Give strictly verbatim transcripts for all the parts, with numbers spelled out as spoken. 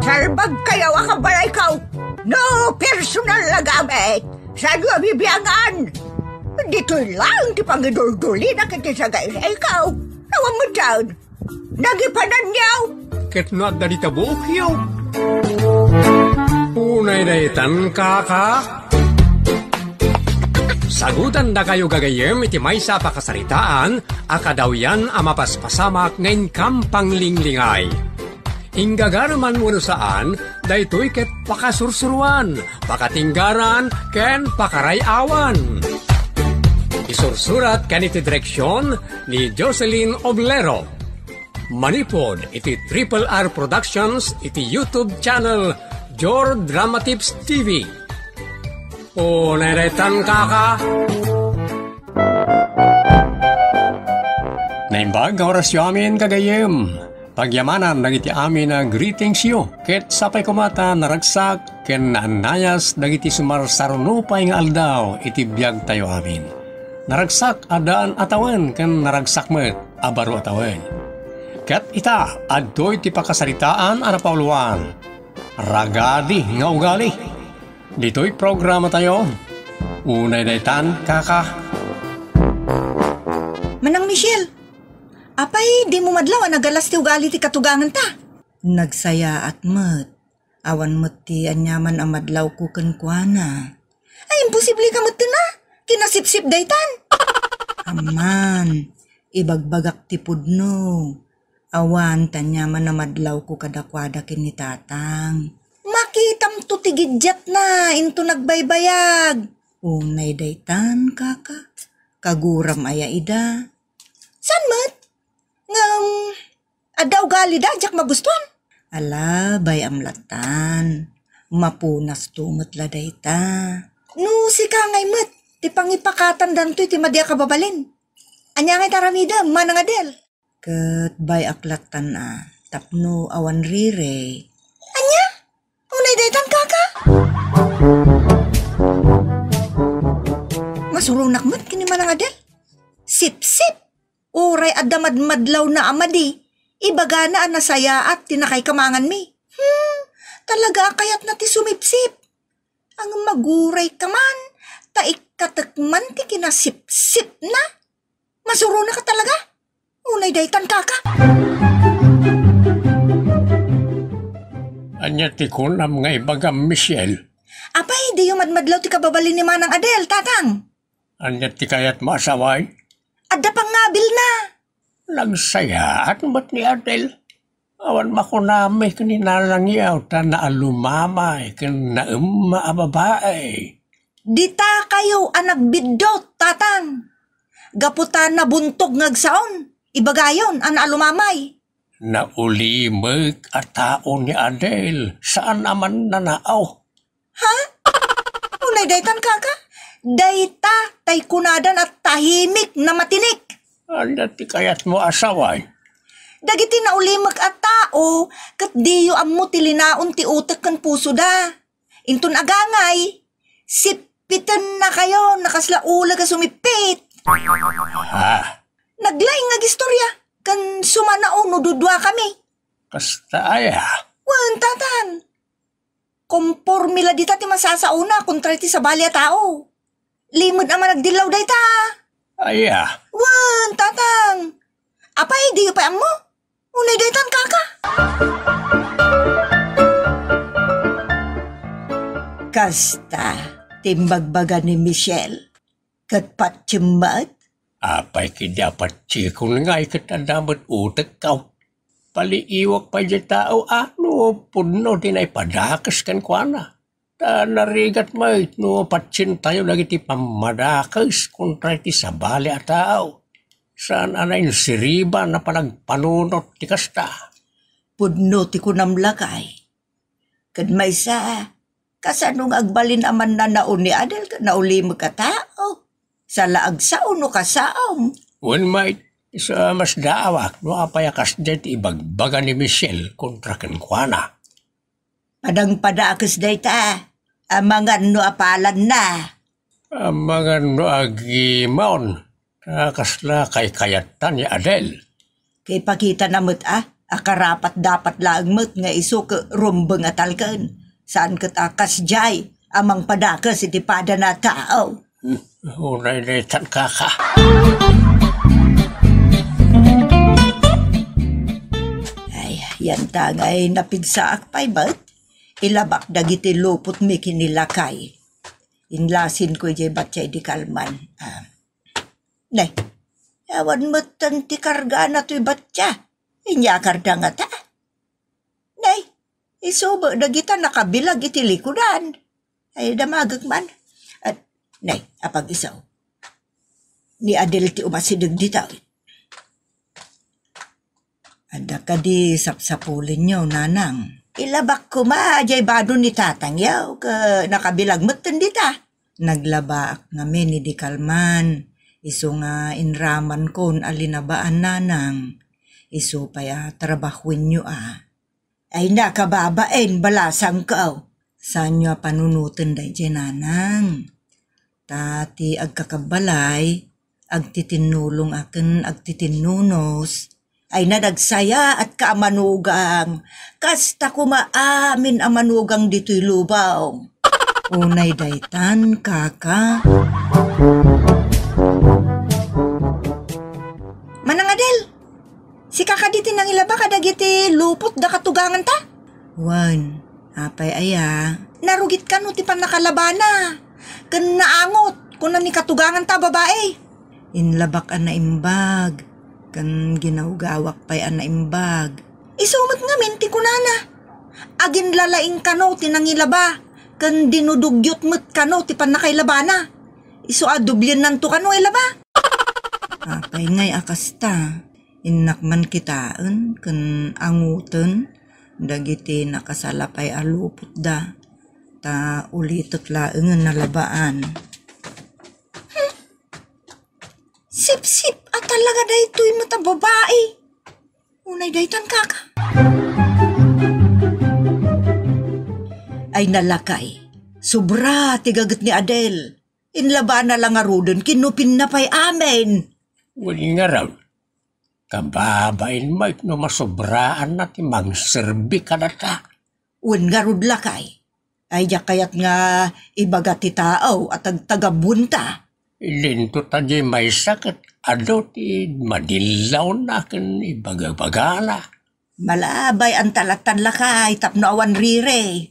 Salbagkayo a kabalayko. No personal a gamit, saanyo a bibiangan. Ditoy laeng ti pangiduldulina iti sagayrayko. Awan met daan. Nagipananyo. Ket no adda dita buokyo. Unay daytan, kaka. Sagutandakayo gagayyem iti maysa a pakasaritaan a kadawyan a mapaspasamak nga inkam panglinglingay. Inggagareman wenno saan, daytoy ket pakasursuroan, pakatinggaran, ken pakaray-awan. Isursurat ken iti direksion ni Jocelyn Oblero. Manipud iti Triple R Productions iti YouTube channel Jor Dramatips T V. Unay daytan, kaka. Naimbag nga orasyo amin, gagayyem. Pagyamanan dagiti amin a greetingsyo, ket sapay koma ta naragsak ken naannayas dagiti sumarsaruno pay nga aldaw iti biagtayo amin. Naragsak a daan a tawen ken naragsak met a baro a tawen. Ket ita, adtoy ti pakasaritaan a napauluan, ragadi nga ugali. Ditoy programatayo, unay daytan, kaka. Manang Michelle, apay dimo madlaw a nagalas ti ugali ti katuganganta? Nagsayaat met. Awan met ti aniaman a madlawko kenkuana. Ay, imposible ka met na. Kinasipsip daytan. Aman, ibagbagak ti pudno. Awan ti aniaman a madlawko kadakuada ken ni Tatang. Makitamto ti giddiatna, into nagbaybayag. Unay daytan, kaka. Kaguram aya ida? Saan met? Ngem, adda ugalida, diak magustuan. Ala, bay-am lattan. Mapunasto met la dayta. No sika ngay met, ti pangipakatan dantoy ti madi a kababalin. Ania ngay ti aramidem, Manang Adel? Ket bay-ak lattan a, tapno awan rirey. Ania? Unay daytan, kaka? Masuronak met ken ni Manang Adel. Sipsip! Uray adda madmadlawna a madi, ibagana a nasayaat ti nakaikamanganmi. Hmm, talaga a kayatna ti sumipsip. Ngem aguray ka man, ta ikkatek man ti kinasipsipna. Masuronaka talaga? Unay daytan, kaka. Ania ti kunam nga ibagam, Michelle? Apay, diyo madmadlaw ti kababalin ni Manang Adel, Tatang? Ania ti kayatmo a sawen? Adda pangngabilna. Nagsayaat met ni Adel. Awan makunami ken ni Nanang Yaw ta naalumamay ken naemma a babai. Dita kayo a nagbiddut, Tatang. Gapu ta nabuntog nga agsaon, ibagayon a naalumamay. Naulimek a tao ni Adel, saan a mannanao. Ha? Unay daytan, kaka? Dayta tay kunadan a tahimik na matinik. Ania ti kayatmo a sawen? Dagiti naulimek a tao, ket diyo ammo ti linaon ti utek ken pusoda. Inton agangay, sippitennakayo, nakasla uleg a sumippit. Ha? Naglaing nga agistorya, ken sumanao no duduakami. Kasta aya? Wen, Tatang. Komporme la dita ti masasaona kontra iti sabali a tao. Limed a managdillaw dayta. Aya? Wen, Tatang. Apay, diyo pay ammo? Unay daytan, kaka. Kasta, ti imbagbaga ni Michelle. Ket patiem met? Apay ketdi a patiekon ngay ket adda met utekko. Paliiwak pay diay tao a no pudno ti naipadakes kenkuana. Ta narigat met no patientayo dagiti pammadakes kontra iti sabali a tao. Saan a nainsiriban a panagpanunot ti kasta. Pudno ti kunam, lakay. Ket maysa, kasano nga agbalin a mannanao ni Adel ket naulimek a tao? Saan la agsao no kasaom? Wen, met, isu a masdaawak no apay a kasdiay ti ibagbaga ni Michelle kontra kenkuana. Padangpadakes dayta, amangan no apalanna. Amangan no agimon, ta kasla kaykayattan ni Adel. Kipakitana met a, Akarapat-dapat laeng met nga isu ket rumbeng a talken. Saan ket a kasdiay a mangpadakes iti padana a tao. Hmm, unay daytan, kaka. Ay, yanta ngay napigsaak pay met. Ilabak dagiti lupotmi ken ni lakay. Inlasinko idiay batya idi kalman. Ah. Nay, awan metten ti kargana toy batya. Inyakar da ngata. Nay, isu met dagita nakabilag iti likudan. Ay, damagek man. At, nay, apag-isu. Ni Adel ti umasideg dita. Adda kadi sapsapulenyo, nanang? Ilabak koma diay bado ni tatangyo, ket nakabilag metten dita. Naglabaak ngamin idi kalman, isu nga inramankon a linabaan, nanang. Isu pay a trabahoenyo a. Ay, nakababain, balasangko. Saanyo a panunoten daydiay, nanang. Ta ti agkakabbalay, agtitinnulong a ken agtitinnunos. Ay, nadagsayaat ka a manugang. Kasta koma amin a manugang ditoy lubong. Unay daytan, kaka. Manang Adel, sika kadi ti nangilaba kadagiti lupot da katuganganta? Wen, apay aya? Narugit kano ti pannakalabana. Ken naangot, kuna ni katuganganta a babai. Inlabak a naimbag, ken ginawgawak pay a naimbag. Isu met ngamin ti kunana. Aginlalaing kano ti nangilaba, ken dinudugyot met kano ti pannakailabana. Isu a dobliennanto kano ilaba. Apay ngay a kasta? Innak man kitaen ken angoten dagiti nakasala pay a lupotda, ta ulitek laengen a labaan. Hmm. Sipsip a talaga daytoy met a babai. Unay daytan, kaka. Ay, nalakay. Sobra ti gaget ni Adel. Inlabana la ngaruden, kinupinna pay amin. Wen ngarud, kababain met no masobraanna ti mangserbi kadata. Wen ngarud, lakay. Ay, diak kayat nga ibaga ti tao a tagtagabuenta. Idinto ta diay maysa ket adu ti madillawna ken ibagabagana. Malabay anta lattan, lakay, tapno awan rire.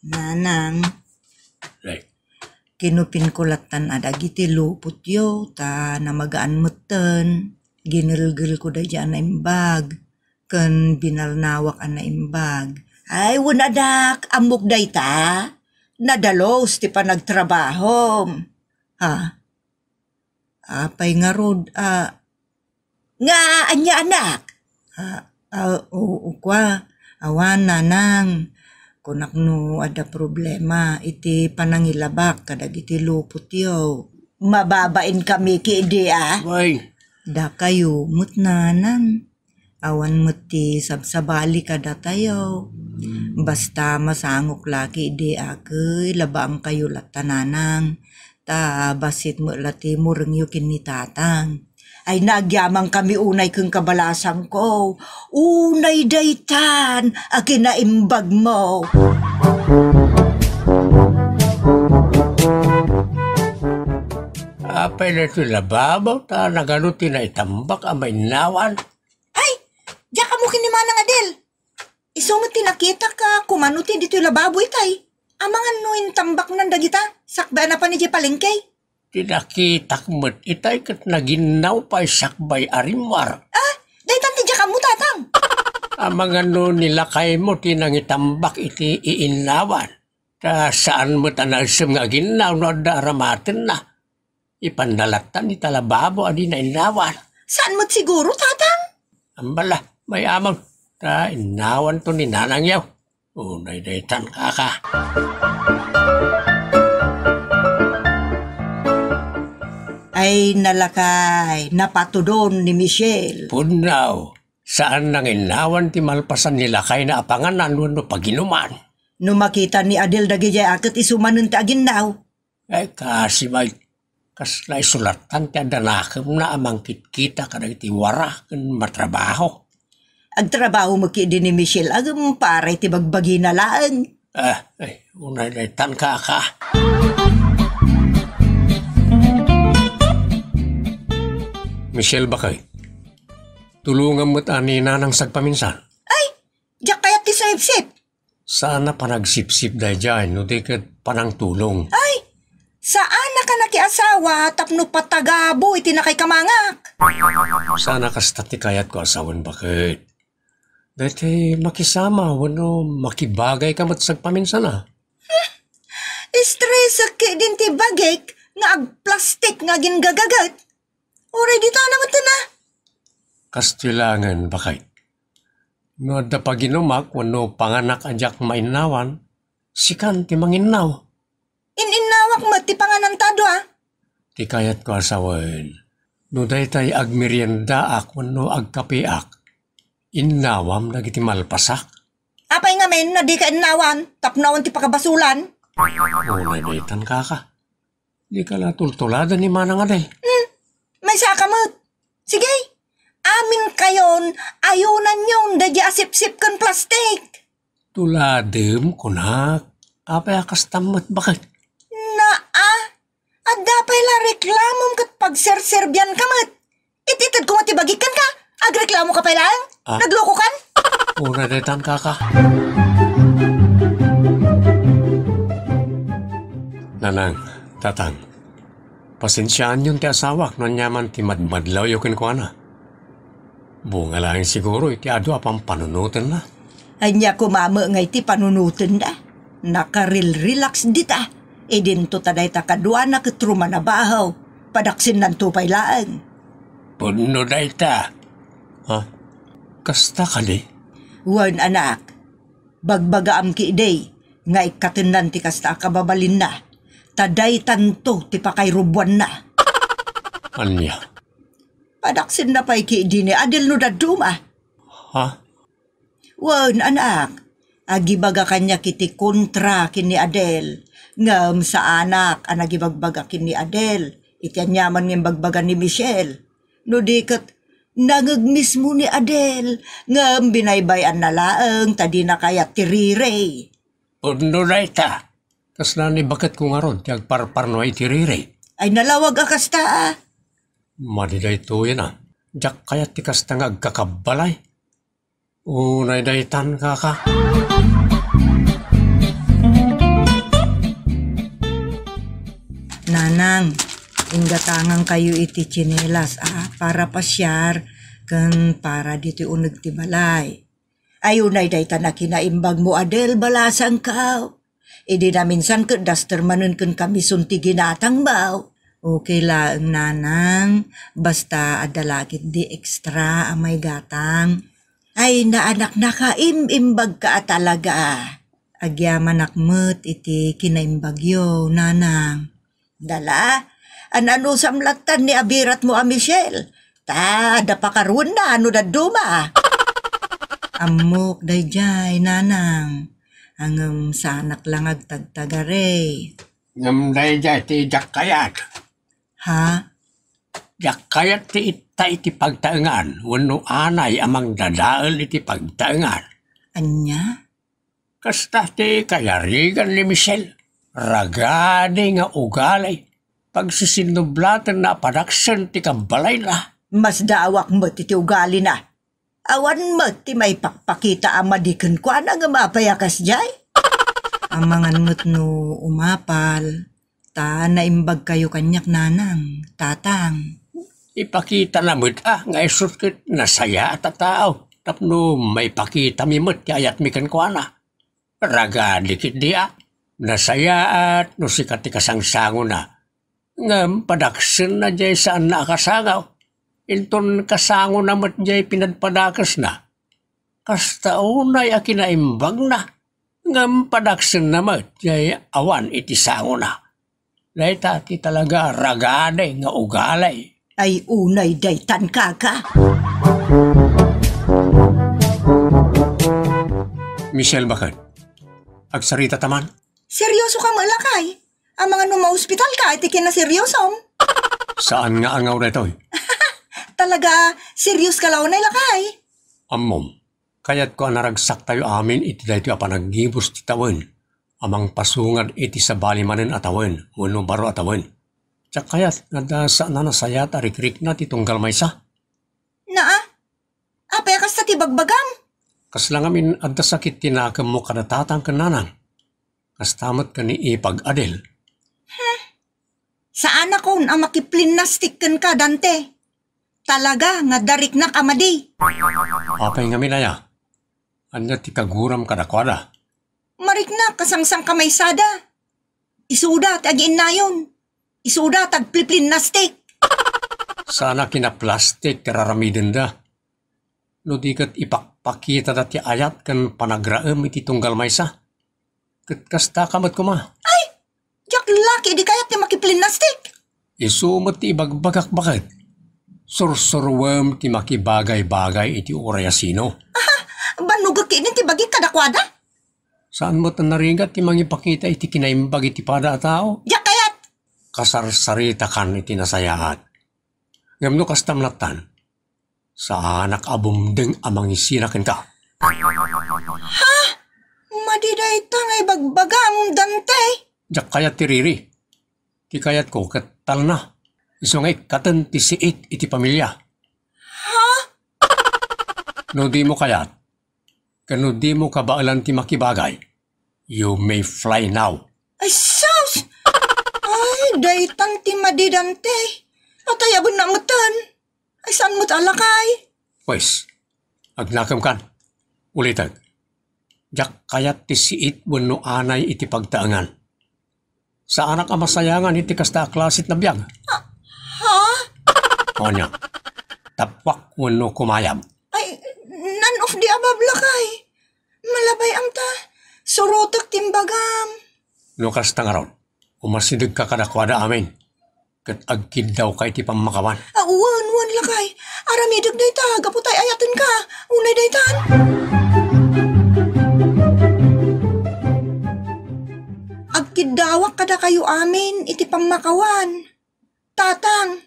Nanang. Ay. Kinupinko lattan a dagiti lupotyo, ta namagaan metten. Ginelgelko daydiay a naimbag, ken binalnawak a naimbag. Ay, wen adak, ammok dayta. Nadalus ti panagtrabahom. Ha? Apay ngarud a, nga ania, anak? A, a, o, o, kua, awan, nanang. Kunak no adda problema iti panangilabak kadagiti lupotyo. Mababain kami kidi, a? Way. Dakayo met, nanang. Awan met ti sabsabali kadatayo. Basta masangok la kidi, a, ket labaankayo latta, nanang. Ta bassit met la ti murengyo ken ni tatang. Ay, nagyamankami unay ken kabalasangko. Unay daytan a kinaimbagmo. Apay daytoy lababo ta nagadu ti naitambak a mainnawan? Ay, diak ammo ken ni Manang Adel. Isu met ti nakitak a kumano ti ditoy lababo itay. Amangan no intambaknan dagita, sakbay a napan idiay palengke. Ti nakitak met itay ket naginnaw pay sakbay a rimmuar. Ah, daytan ti diak ammo, tatang. Amangan no ni lakaymo ti nangitambak iti iinnawan. Ta saan met a naisem nga aginnaw no adda aramatenna. Ipanna lattan ita lababo a di nainnawan. Saan met siguro, tatang? Ambala, mayamang. Ta innawanto ni nanangyo. Unay daytan, kaka. Ay, nalakay, napatudon ni Michelle. Pudno, saan nga innawan ti malpasan ni lakayna a panganan wenno paginuman. No makita ni Adel dagidiay a ket isu manen ti aginnaw. Ay, kasi, bay, kasla isu lattan ti adda nakemna a mangkitkita kadagiti wara ken matrabaho. Agtrabaho met ketdi ni Michelle, agem para iti bagbagina laeng. Ah, ay, unay daytan, kaka. Michelle, bakay. Tulongam met a ni Nanang sagpaminsan. Ay, diak kayat ti sipsip. Saan a panagsipsip daydiay no di ket panangtulong. Ay, saan a ka nakiasawa tapno patagabo iti nakaikamangak. Saan a kasta ti kayatko a sawen, baket. Daytoy makisama wenno makibagayka met sagpaminsana. Stressek ketdin ti bagik nga agplastik nga agingagagat. Uray dita na met na. Kastoy laengen, baket. No adda paginumak wenno panganak a diak mainnawan, sikan ti manginnaw. In-innawak met ti pangananta a dua. Ti kayatko a sawen, no daytay agmeriendaak wenno agkapeak, innawam dagiti malpasak. Apay ngamin no dika innawan tapno awan ti pakabasulan? Unay daytan, kaka. Dika la tultuladen ni Manang Adel. Hmm, maysaka met. Sige, aminkayon, ayunanyon daydiay a sipsip ken plastik. Tuladem, kunak. Apay a kasta met, baket? Naa, adda pay la reklamom ket pagserserbianka met. It-itedko met ti bagik kenka. Agreklamoka pay laeng? Ah. Naglokokan? Unay daytan, kaka. Nanang, tatang, pasensiaanyon ti asawak no aniaman ti madmadlawyo kenkuana. Bunga laeng siguro iti adu a pampanunotenna. Ania koma met nga iti panunotenna? Nakarilrelax dita. Idinto ta dayta kaduana ket rumanabahaw. Padaksennanto pay laeng. Pudno dayta. Ha? Kasta kadi? Wen, anak. Bagbagaam ketdi nga ikkatennan ti kasta a kababalinna, ta daytanto ti pakairubuanna. Ania? Padaksenna pay ketdi ni Adel no dadduma. Ha? Wen, anak, agibaga kaniak iti kontra ken ni Adel, ngem saanak a nagibagbaga ken ni Adel iti aniaman nga imbagbaga ni Michelle. No di ket, nangeg mismo ni Adel, ngem binaybay-anna laeng ta dina kayat ti Rirey. Pudno dayta. Kasla ni baketko ngarud ti agparparnua iti Rirey. Ay, nalawag a kasta, a. Madi daytoyen, a. Diak kayat ti kasta nga agkakabbalay. Unay daytan, kaka. Nanang, inggatangankayo iti tsinelas, a, para pasiar ken para ditoy uneg ti balay. Ay, unay daytan a kinaimbagmo, Adel, balasangkaw. Idi naminsan ket duster manen ken kamison ti ginatangmo. Okay laeng, Nanang, basta adda la ketdi extra a maigatang. Ay, naanak, nakaim-imbagka a talaga. Agyamanak met iti kinaimbagyo, Nanang. Dala, an-anusam lattan ni abiratmo a Michelle. Ta, adda pakaruenna no dadduma. Ammok daydiay, Nanang. Ngem saanak la nga agtagtagari. Ngem daydiay ti diak kayat. Ha? Diak kayat ti itta iti pagtaengan wenno anay a mangdadael iti pagtaengan. Ania? Kasta ti kayarigan ni Michelle. Ragadi nga ugali. Pagsisinublatenna a padaksen ti kabbalayna. Masdaawak met iti ugalina. Awan met ti maipakpakita a madi kenkuana ngem apay a kasdiay? Amangan met no umapal, ta naimbagkayo kaniak, Nanang, Tatang. Ipakitana met, a, nga isu ket nasayaat a tao tapno maipakitami met ti ayatmi kenkuana. Ragadi ketdi, a. Nasayaat no sika ti kasangsangona. Ngem padaksenna diay saanna a kasango. Inton kasangona met diay pinadpadakesna. Kasta unay a kinaimbagna. Ngem padaksenna met diay awan iti sangona. Dayta ti talaga ragadi nga ugali. Ay, unay daytan, kaka. Michelle, baket? Agsarita ta man? Seryoso ka met, lakay? Amangan no maospital ka iti kinaseryosom. Saan nga angaw daytoy? Talaga, serious ka la unay, lakay? Ammom. Kayatko a naragsaktayo amin iti daytoy a panaggibus ti tawen a mangpasungad iti sabali manen a tawen wenno baro a tawen. Diak kayat nga adda saan a nasayaat a rikrikna ti tunggal maysa. Naa, apay a kasta ti bagbagam? Kasla ngamin adda sakit ti nakemmo kada tatang ken nanang. Kasta met ken ni Ipag Adel. Saanakon a makiplinnastik kenka, Dante. Talaga nga dariknak a madi. Apay ngamin aya? Ania ti kaguram kadakuada? Mariknak a sangsangkamaysada. Isuda ti agiinnayon. Isuda ti agpliplinnastik. Sana kinaplastik ti raramidenda. No di ket ipakpakitada ti ayat ken panagraem iti tunggal maysa. Ket kastaka met koma. Ay! Diak la ketdi kayat ti makiplinnastik. Isu met ti ibagbagak baket. Sursuruem ti makibagay-bagay iti uray a sino. Aha, bannogek ketdin ti bagik kadakuada. Saan met a narigat ti mangipakita iti kinaimbag iti pada a tao. Diak kayat. Kasarsaritakan iti nasayaat. Ngem no kastam lattan, saanak a bumdeng a mangisina kenka. Ha? Madi dayta nga ibagbagam, Dante? Diak kayat ti riri. Ti kayatko ket talna. Isu nga ikkaten ti siit iti pamilia. Ha? No dimo kayat, ken no dimo kabaelan ti makibagay, you may fly now. Ay, sus! Ay, daytan ti madi, Dante. Atayabennak metten. Ay, saan met a lakay? Pues, agnakemkan. Ulitek. Diak kayat ti siit wenno anay iti pagtaengan. Saanak a masayangan iti kasta a klasit na biag. Ah, ha? Ania, tappuak wenno kumayab? Ay, none of the above, lakay. Malabay amta, surotek ti imbagam. No kasta ngarud, umasidegka kadakuada amin, ket agkiddawka iti pammakawan. Ah, wen, wen, lakay. Aramidek dayta, gapu ta ay-ayatenka. Unay daytan. Agkiddawak kadakayo amin iti pammakawan. Tatang,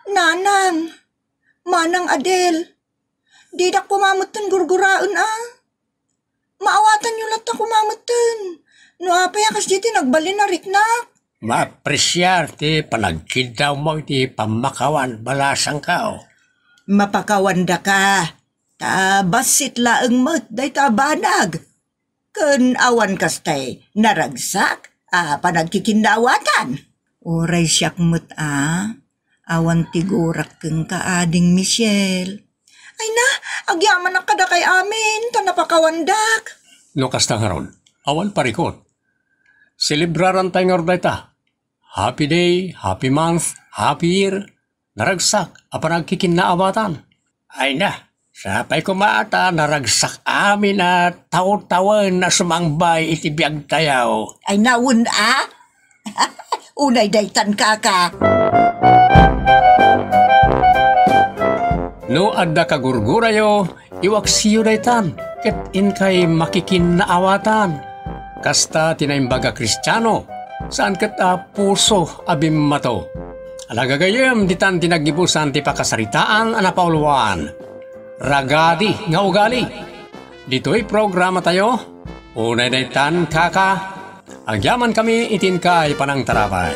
Nanang, Manang Adel, didak koma metten gurguraen a. Maawatanyo latta koma metten. No apay a kasdiay ti nagbalin a riknak? Maapresiar ti panagkiddawmo iti pammakawan, balasangko. Mapakawandaka, ta bassit laeng met dayta a banag. Ken awan kastay naragsak a panagkikinnaawatan. Uray siak met a, awan ti gurak kenka, Ading Michelle. Ay na, agyamanak kadakay amin, ta napakawandak. No kasta ngarud, awan parikut. Selebrarantay ngarud dayta. Happy day, happy month, happy year. Naragsak a panagkikinnaawatan. Ay na, sapay koma ta naragsak amin a taw-tawen a sumangbay iti biagtayo. Ay na, wen a? Unay daytan, kaka. No adda kagurgurayo, iwaksiyo daytan, ket inkay makikinnaawatan. Kasta ti naimbag a Kristiano, saan ket a puso a bimmato. Ala gagayyem, ditan ti naggibusan ti pakasaritaan a napauluan. Ragadi nga ugali. Ditoy programatayo, unay daytan, kaka, agyamankami iti inkay panangtarabay.